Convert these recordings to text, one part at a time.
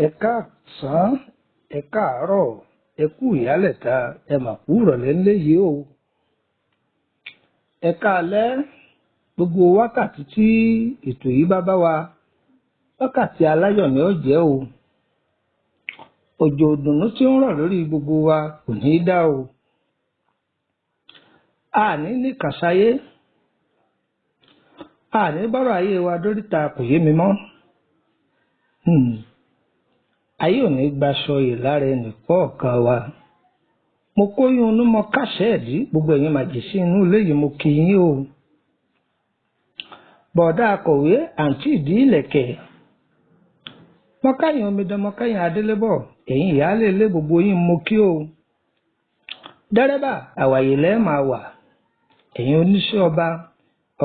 Ẹ káàsán, ẹ káàárọ̀, ẹ kú ìyálẹ̀ta, ẹ mà kú ìrọ̀lẹ́ ńlé yìí o. Ẹ káalẹ́, gbogbo wákàtí tí ètò yìí bá bá wa, wákàtí aláyọ̀ ni ó jẹ́ o. Òjò ìdùnnú tí ń rọ̀ lórí gbogbo wa kò ní í dá o. Àní nìkàn sáyé, àní bọ́rọ̀ ayé wa dóríta kò yé mi mọ́. Ayé ò ní gbaṣọ yìí lára ẹnì kọ̀ọ̀kan wa. Mo kóyún inú mọ káṣẹ́ ẹ̀dí, gbogbo ẹ̀yin màjèṣí inú ilé yìí mo kí yín o. Bọ̀dá akọ̀wé àǹtí ìdí ìlẹ̀kẹ̀. Mọ́káyìn omidan mọ́káyìn adélébọ̀, ẹ̀yin ìyáálé ilé gbogbo yín mo kí o. Dẹ́rẹ́bà àwàyè lẹ́ẹ̀ máa wà. Ẹ̀yin oníṣẹ́ ọba,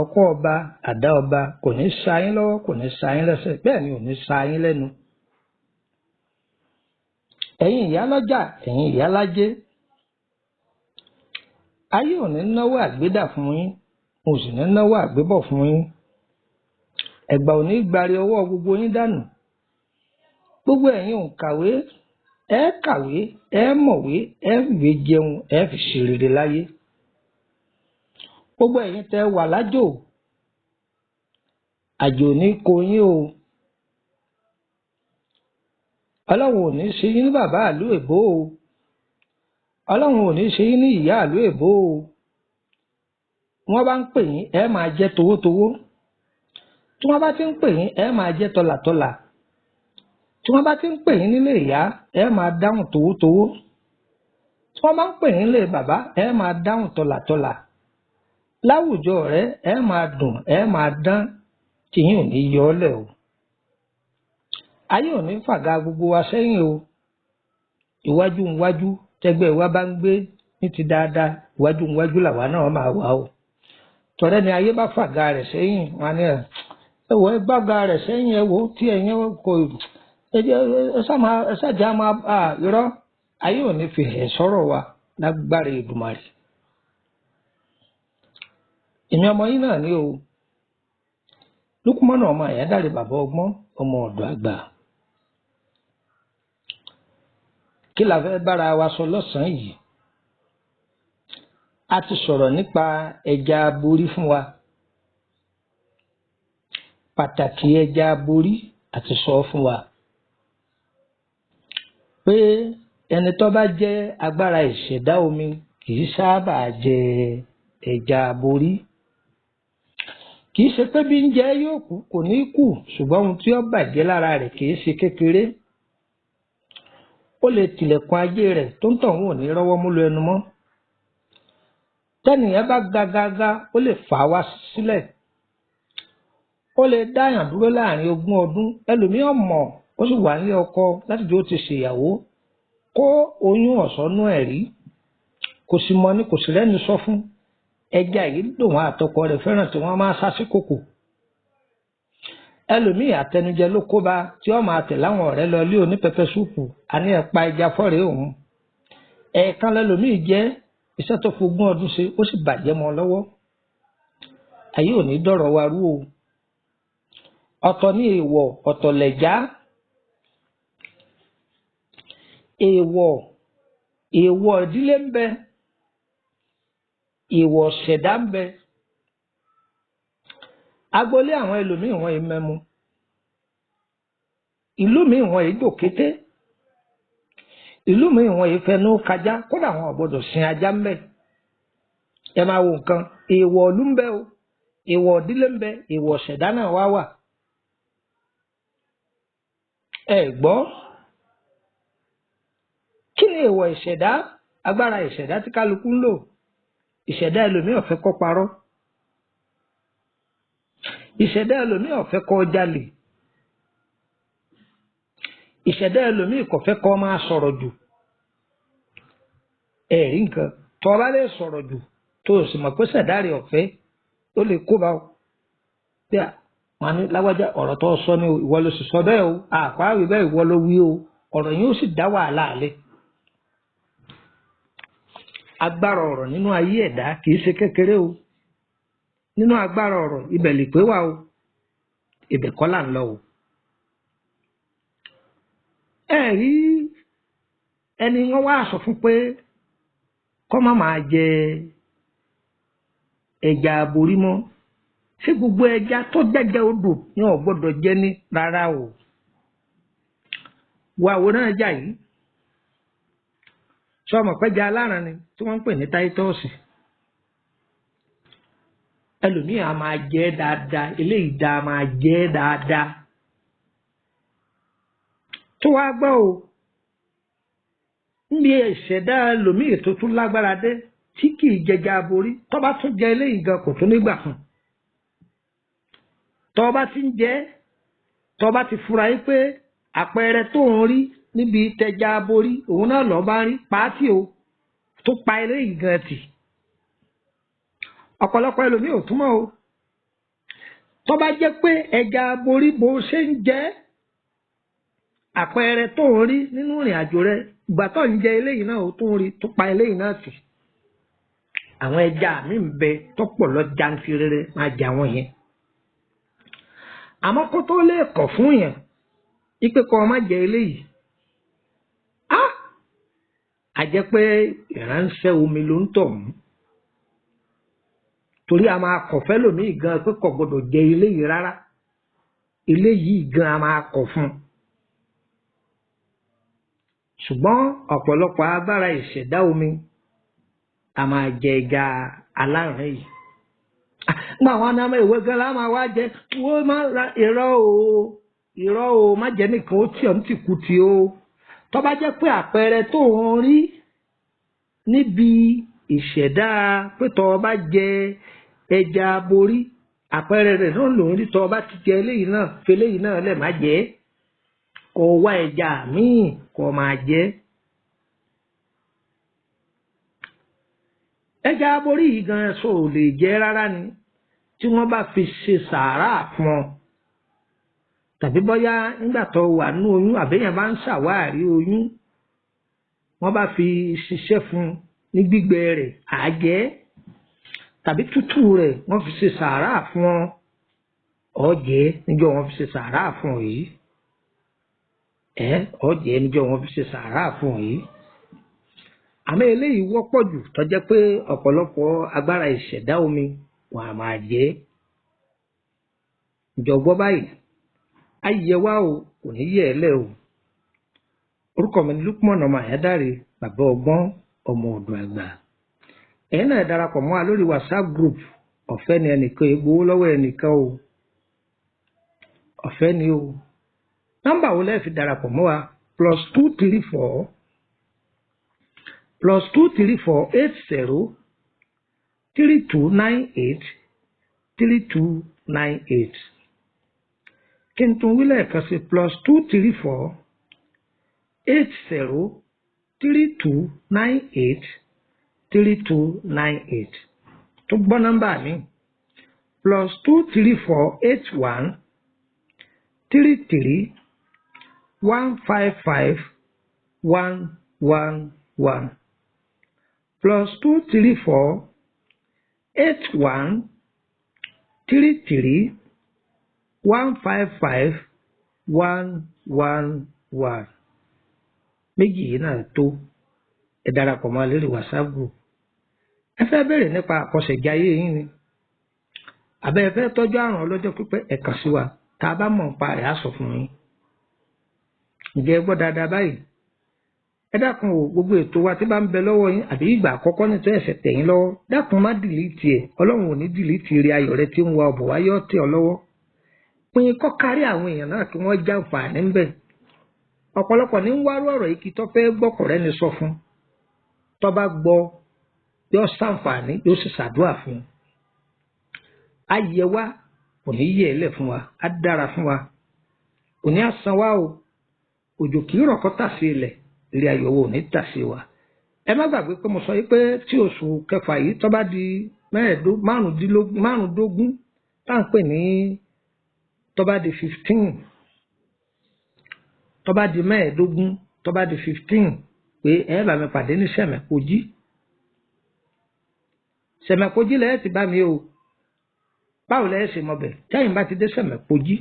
ọkọ́ ọba, àdá ọba kò ní sa yín lọ́wọ́, kò ní sa yín lẹ́sẹ̀, bẹ́ẹ̀ ni ò ní sa yín lẹ́nu. Ẹ̀yin ìyálọ́jà, ẹ̀yin ìyálájé. Ayé ò ní náwó àgbédà fún yín, mo sì ní náwó àgbébọ̀ fún yín. Ẹ̀gbà ò ní gbari ọwọ́ gbogbo yín dànù. Gbogbo ẹ̀yin òǹkàwé, ẹ kàwé, ẹ mọ̀wé, ẹ fìwé jẹun, ẹ fi ṣe rere láyé. Gbogbo ẹ̀yin tẹ́ wà lájò, àjò ò ní kó yín o. Ọlọ́run ò ní ṣe yín ní bàbá ìlú èbó o. Ọlọ́run ò ní ṣe yín ní ìyá ìlú èbó o. Wọ́n bá ń pè yín, ẹ máa jẹ́ towótowó. Tí wọ́n bá ti ń pè yín, ẹ máa jẹ́ tọlàtọlà. Tí wọ́n bá ti ń pè yín nílé ìyá, ẹ máa dáhùn towótowó. Tí wọ́n bá ń pè yín nílé bàbá, ẹ máa dáhùn tọlàtọlà. Láwùjọ ọ̀rẹ́, ẹ máa dùn, ẹ máa dán, tí yín ò ní yọ ọ́ lẹ̀ o. Ayé ò ní fàga gbogbo wa sẹ́yìn o. Iwájú ńwájú tẹ́gbẹ́ wa bá ń gbé ní ti dáadáa, iwájú ńwájú làwa náà máa wà o. Tọ̀rẹ́ ni ayé bá fàga rẹ̀ sẹ́yìn, wọn ni ẹ wò ẹ gbága rẹ̀ sẹ́yìn, ẹ wò ó tí ẹ̀yin kò ẹ jẹ́ ẹ sá máa ẹ sájà máa à irọ́. Ayé ò ní fi hẹ̀ sọ́rọ̀ wa lágbára Èdùmàrè. Èmi ọmọ yín náà ni o. Lúkúmọ́nù ọmọ Àyádáre bàbá ọgbọ́n, ọmọ ọ̀dọ̀ àgbà. Kí la fẹ́ bára wa sọ lọ́sàn-án yìí? A ti sọ̀rọ̀ nípa ẹja aborí fún wa. Pàtàkì ẹja aborí a ti sọ fún wa. Pé ẹni tó bá jẹ́ agbára ìṣẹ̀dá omi kì í sábà jẹ ẹja aborí. Kì í ṣe pé bí ń jẹ yóò kú, kò ní kú, ṣùgbọ́n ohun tí ó bàjẹ́ lára rẹ̀ kì í ṣe kékeré. Ó lè tilẹ̀kùn ajé rẹ̀ tó ń tọ̀ wọ́n ò ní rọ́wọ́ mú lu ẹnu mọ́. Tẹ́nìyàn bá ga ga ga, ó lè fà wá sílẹ̀. Ó lè dáyàn dúró láàrin ogún ọdún, ẹlòmíràn mọ̀, ó sì wà nílé ọkọ láti jó ti ṣèyàwó, kó oyún ọ̀sọ́nú ẹ̀ rí. Kò sì mọ̀ ni kò sì rẹ́ni sọ fún. Ẹja yìí lòun àtọkọ rẹ̀ fẹ́ràn tí wọ́n máa sá sí kòkò. Ẹlòmíì àtẹnujẹ ló kóba tí ó máa tẹ̀ láwọn ọ̀rẹ́ lọ ilé onípẹpẹ súùpù, àní ẹ̀ pa ẹja fọ́rẹ̀ẹ́ òun. Ẹ̀ẹ̀kan lẹlòmíì jẹ́ iṣẹ́ tó fogún ọdún ṣe, ó sì bàjẹ́ mọ́ ọ lọ́wọ́. Ayé ò ní dọ̀rọ̀ wa rú o. Ọ̀tọ̀ ní èèwọ̀, ọ̀tọ̀ lẹ̀já. Èèwọ̀, èèwọ̀ ìdílé ń bẹ, èèwọ̀ ṣẹ̀dá ń bẹ. Agboolé àwọn ẹlòmíì wọn yìí mẹ́mu. Ìlú míì wọn yìí dòkété. Ìlú míì wọn yìí fẹnu kájá, kódà wọn ò gbọdọ̀ sin ajá ń bẹ. Ẹ máa wo nǹkan, èèwọ̀ ìlú ń bẹ o, èèwọ̀ ìdílé ń bẹ, èèwọ̀ ṣẹ̀dá náà wá wà. Ẹ gbọ́, kí ni èèwọ̀ ìṣẹ̀dá? Agbára ìṣẹ̀dá tí kálukú ń lò. Ìṣẹ̀dá ẹlòmíì ò fẹ́ kó parọ́. Ìṣẹ̀dá ẹlòmíì ò fẹ́ kó jalè. Ìṣẹ̀dá ẹlòmíì kò fẹ́ kó máa sọ̀rọ̀ jù. Ẹ rí nǹkan, tó o bá lè sọ̀rọ̀ jù, tó o sì mọ̀ pé ṣẹ̀dá rẹ̀ ò fẹ́, ó lè kó bá ọ. Bí a wọn ní lágbájá ọ̀rọ̀ tó sọ ni o, ìwọ ló sì sọ bẹ́ẹ̀ o, àpáwí bẹ́ẹ̀ ìwọ ló wí o, ọ̀rọ̀ yín ó sì dá wàhálà lẹ̀. Agbára ọ̀rọ̀ nínú ayé ẹ̀dá kì í ṣe kékeré o. Nínú agbára ọ̀rọ̀ ibẹ̀ lè pé wà o, ibẹ̀ kọ́ là ń lọ o. Ẹ rí ẹni wọ́n wá sọ fún pé kọ́ má máa jẹ ẹja aborí mọ́. Ṣé gbogbo ẹja tó jẹ́jẹ́ odò ni ò gbọ́dọ̀ jẹ ní? Rárá o. Wo àwòrán ẹja yìí. Sọmọ pẹ́ja aláràn ni tí wọ́n ń pè ní táítọ́ọ̀sì. Ẹlòmíì á máa jẹ dáadáa, eléyìí dá máa jẹ dáadáa. Tó wá gbọ́ o, níbi ìṣẹ̀dá ẹlòmíì tó tún lágbára dé tí kì í jẹja aborí, tó bá tún jẹ eléyìí gan kò tún nígbà fún. Tó bá ti ń jẹ, tó bá ti fura yín pé àpẹẹrẹ tó ń rí níbi tẹja aborí òun náà lọ́ọ́ bá rí pàátì o, tó pa eléyìí gan tì. Ọ̀pọ̀lọpọ̀ ẹlòmíì ò túmọ̀ o. Tó bá jẹ́ pé ẹja aborí bó ṣe ń jẹ, àpẹẹrẹ tó ń rí nínú ìrìn àjò rẹ, ìgbà tó ń jẹ eléyìí náà ó tún rí tó pa eléyìí náà tì. Àwọn ẹja mi ń bẹ tó pọ̀ lọ jantirere máa jẹ àwọn yẹn. Àmọ́ kó tó lè kọ̀ fún yẹn, ipe kọ́ má jẹ eléyìí. Á a jẹ́ pé ìránṣẹ́ omi ló ń tọ̀ mú. Torí a máa kọ̀ fẹ́ lòmíì gan pé kò gbọdọ̀ jẹ eléyìí rárá. Eléyìí gan a máa kọ̀ fún un. Ṣùgbọ́n ọ̀pọ̀lọpọ̀ agbára ìṣẹ̀dá omi a máa jẹ ẹja aláràn yìí. Nígbà àwọn anamọ ìwé gan la máa wá jẹ, wọ́n máa ra irọ́ o, irọ́ o, má jẹ́ nìkan ó tì ọ́ ní tìkùtì o. Tó bá jẹ́ pé àpẹẹrẹ tó ń rí níbi ìṣẹ̀dá pé tó bá jẹ ẹja aborí, àpẹẹrẹ rẹ̀ náà ló ń rí tó bá ti jẹ eléyìí náà, fi eléyìí náà lẹ̀ má jẹ ẹ́. Kó wá ẹja míì kó máa jẹ. Ẹja aborí yìí gan so ò lè jẹ rárá ni tí wọ́n bá fi ṣe sàárà fún ọ. Tàbí bóyá nígbà tó wà nínú oyún àbẹ́yẹn bá ń ṣàwárí oyún, wọ́n bá fi ṣiṣẹ́ fún un ní gbígbẹ rẹ̀ àjẹ́ tàbí tútù rẹ̀ wọ́n fi ṣe sàárà fún ọ. Ó jẹ níjọ́ wọ́n fi ṣe sàárà fún ọ yìí. Ó jẹ níjọ́ wọ́n fi ṣe sàárà fún ọ yìí. Àmọ́ eléyìí wọ́pọ̀ jù tó jẹ́ pé ọ̀pọ̀lọpọ̀ agbára ìṣẹ̀dá omi wọ́n á máa jẹ. Ìjọ̀gbọ́ báyìí, ayé wa o, kò ní yẹ̀ ẹ́ lẹ̀ o. Orúkọ mi ni Lukman ọmọ Àyádáre, bàbá ọgbọ́n, ọmọ ọ̀dọ̀ àgbà. Ẹ̀yin náà darapọ̀ mọ́ wa lórí WhatsApp group. Ọ̀fẹ́ ni ẹnìkan ègbówó lọ́wọ́ ẹnìkan o. Ọ̀fẹ́ ni o. Nọ́mbà wo lẹ́ẹ̀ fi darapọ̀ mọ́ wa? +234 +234 80 3298 3298. Kí n tún wí lẹ́ẹ̀kan sí +234 80 3298 3298. Tó gbọ́ nọ́mbà mi +234 81 33 155 111. +234 81 33 155 111. Méjì yìí náà tó. Ẹ darapọ̀ mọ́ lórí WhatsApp group. Ẹ fẹ́ bẹ̀rẹ̀ nípa àkọsẹ̀jayé yín ni, àbẹ́ ẹ fẹ́ tọ́jú àrùn ọlọ́jọ́ pípẹ́, ẹ kàn sí wa. Tá a bá mọ̀ nípa rẹ̀ á sọ fún yín. Ǹjẹ́ ẹ gbọ́ dáadáa báyìí? Ẹ dákun o, gbogbo ètò wa tí bá ń bẹ lọ́wọ́ yín àbí ìgbà àkọ́kọ́ ní tó ẹ̀sẹ̀ tẹ̀yìn lọ́wọ́, dákun má dìlítì ẹ̀. Ọlọ́run ò ní dìlítì ire ayọ̀ rẹ tí ń wa ọ̀bọ̀ wáyé ọ̀tẹ̀ ọ lọ́wọ́. Pín kọ́ kárí àwọn èèyàn náà kí wọ́n jàǹfààní ńbẹ̀. Ọ̀pọ̀lọpọ̀ ní ń wárú ọ̀rọ̀ yìí kí tó fẹ́ gbọ́kọ̀rẹ́ ni sọ fún. Tó bá gbọ́, yóò ṣàǹfààní, yóò sì ṣàdúrà fún un. Ayẹ wa kò ní yẹ̀ ẹ́ lẹ̀ fún wa, á dára fún wa. Kò ní àsan wa o. Òjò kì í rọ̀kọ́ tà sí ilẹ̀, ilé ayọ̀ wo ò ní tà sí wa. Ẹ má gbàgbé pé mo sọ yìí pé tí oṣù kẹfà yìí tó bá di márùndógún tá à ń pè ní tó bá di 15, tó bá di 15, tó bá di 15 pé ẹ bá mi pàdé ní Sẹ̀mẹ̀kojì. Sẹ̀mẹ̀kojì lẹ́ẹ̀ ti bá mi o. Báwo lẹ́ẹ̀ ṣe mọ̀ bẹ̀? Tẹ́yìn bá ti dé Sẹ̀mẹ̀kojì,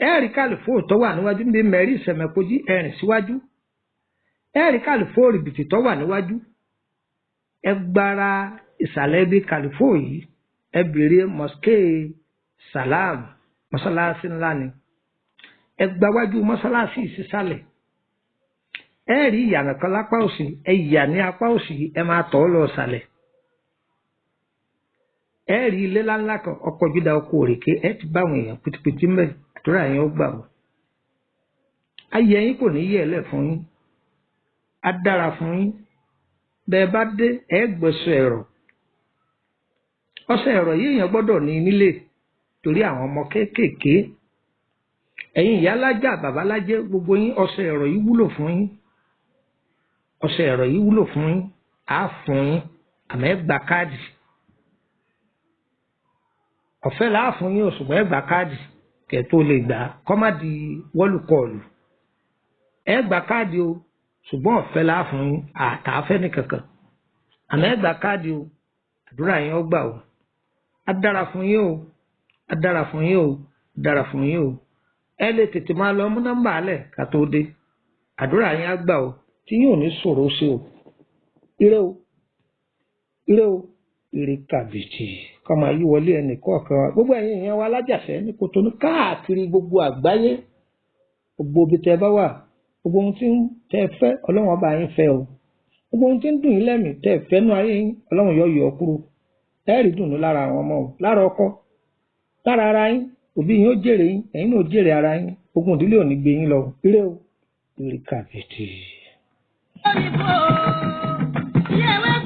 Ẹ rí kàlífò tó wà níwájú níbi mẹ́rí ìsẹ̀mẹ̀kojì, ẹ rìn síwájú. Ẹ rí kàlífò rìbìtì tó wà níwájú. Ẹ gbára ìsàlẹ̀ ibi kàlífò yìí, ẹ bèrè mosque Salam, mọ́sálásí ńlá ni. Ẹ gbáwájú mọ́sálásí sísàlẹ̀. Ẹ rí ìyànà kan lápá òsì, ẹ yà ní apá òsì, ẹ máa tọ̀ ọ́ lọ ìsàlẹ̀. Ẹ rí ilé ńláńlá kan, ọkọ̀ júdà ọkọ̀ òrèké, ẹ ti bá àwọn èèyàn pitipiti ń bẹ̀, àdúrà yẹn ó gbà wọ́n. Ayé yín kò ní yẹ̀ lẹ̀ fún yín, á dára fún yín. Bẹ́ẹ̀ bá dé, ẹ gbọ́sọ̀ ẹ̀rọ. Ọṣẹ ẹ̀rọ yìí èèyàn gbọ́dọ̀ ní nílé torí àwọn ọmọ kéékèèké. Ẹ̀yin ìyá lájà, bàbá lájẹ́, gbogbo yín ọṣẹ ẹ̀rọ yìí wúlò fún yín. Ọṣẹ ẹ̀rọ yìí wúlò fún yín, á fún yín, àmọ́ ẹ gba káàdì. Ọ̀fẹ́ là á fún yín o, ṣùgbọ́n ẹ gba káàdì kẹ́ tó lè gbà á, kó má di wọ́lùkọọ̀lù. Ẹ gba káàdì o, ṣùgbọ́n ọ̀fẹ́ là á fún yín, àtàfẹ́ ní kankan. Àmọ́ ẹ gba káàdì o, àdúrà yín ó gbà o. Á dára fún yín o, á dára fún yín o, á dára fún yín o. Ẹ lè tètè máa lọ mú nọ́mbà alẹ̀ ká tó dé. Àdúrà yín á gbà o, tí yín ò ní ṣòro sí o. Ire o, ire o, ire kàbìtì kọ́ máa yí wọlé ẹnì kọ̀ọ̀kan wa. Gbogbo ẹ̀yin èèyàn wa alájàṣẹ́ ní Kòtónú káàkiri gbogbo àgbáyé, gbogbo ibi tẹ́ ẹ bá wà, gbogbo ohun tí tẹ́ ẹ fẹ́, Ọlọ́run ọba yín fẹ́ o. Gbogbo ohun tí ń dùn yín lẹ́mìí tẹ́ ẹ fẹ́ nú ayé yín, Ọlọ́run yóò yọ ọ́ kúrò. Ẹ rí dùnú lára àwọn ọmọ o, lára ọkọ, lára ara yín, òbí yín ó jèrè yín, ẹ̀yin náà ó jèrè ara yín, ogun ìdílé ò ní gbé yín lọ. Ire o, ire kàbìtì. Lórí bò ó, yẹ wẹ́.